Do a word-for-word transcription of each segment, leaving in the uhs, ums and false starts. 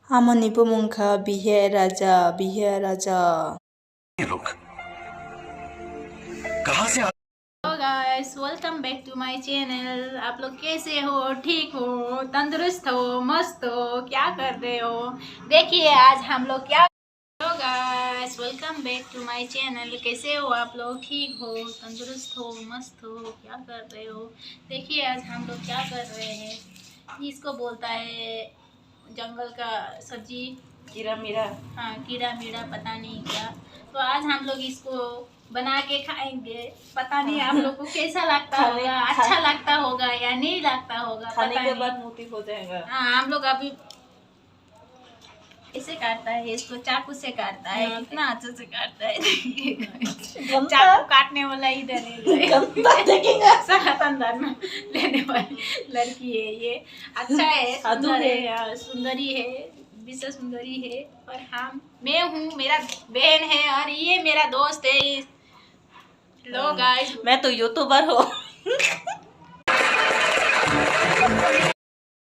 Amoni bumung kha Bihe Raja, Bihe Raja. ये लोग कहाँ से आ- Hello guys, welcome back to my channel। आप लोग कैसे हो? ठीक हो? तंदुरुस्त हो? मस्त हो? क्या कर रहे हो? देखिए आज हम लोग क्या Hello guys, welcome back to my channel। कैसे हो आप लोग? ठीक हो? तंदुरुस्त हो? मस्त हो? क्या कर रहे हो? देखिए आज हम लोग क्या कर रहे हैं। इसको बोलता है जंगल का सब्जी। कीड़ा मीड़ा। हाँ, कीड़ा मीड़ा पता नहीं क्या। तो आज हम लोग इसको बना के खाएंगे। पता नहीं आप लोग को कैसा लगता होगा, अच्छा लगता होगा या नहीं लगता होगा, खाने के बाद मोटी हो जाएगा। हाँ, हम लोग अभी ऐसे काटता है, इसको चाकू से काटता है। हाँ। कितना अच्छे से काटता है। चाकू काटने वाला इधर है। गंदा देखेगा। सनातन धर्म लेने वाली लड़की है ये। अच्छा है, साधु सुंदर है। है, हाँ, सुंदरी है, विश्व सुंदरी है। और हम, मैं हूँ, मेरा बहन है और ये मेरा दोस्त है। Hello guys। मैं तो YouTuber हूँ।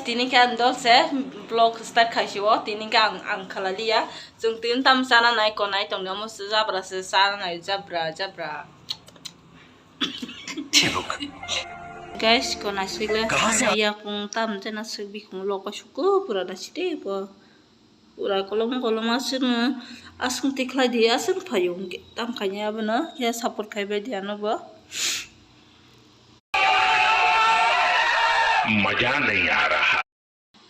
Tini khe ang dol se vlog start khai si o, tini khe ang, ang khalai liya. Chwng tini tam chana nai konai tong omo se jabra se chana nai jabra, jabra. Guys, kona sile yakung tam chana se bikung logo suku pura na site bo. Pura kolom kolom aswkno aswk tikhlai di, aswk phaio hwnkhe tam khaini abono khe support khaibai di ano bo. मजा नहीं आ रहा।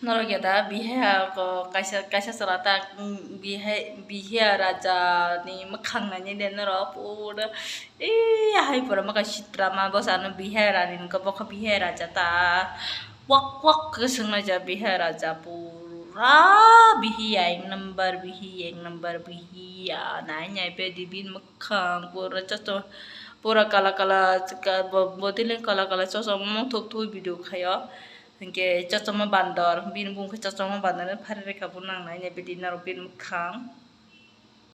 Norok ya da bihe ko kaisa, kaisa chwla ta, mm, bihe, bihe raja ni mwkhang nainai de norok pura. Ee, hai pura maka sitra ma bwsano bihe rani nungkha bokha bihe raja ta. Wak wak khe swngnai ja bihe raja pura bihi ya ek number bihi ek number bihi ya nai nai pe di bin mwkhang pura chochom pura kala kala ka bo, bottle kala kala chochom mung thuk thuk video khaio. Hinkhe chochom bandor bini bung khe chochom bandor phari rekha bo nang nai nai pe di norok bin mwkhang.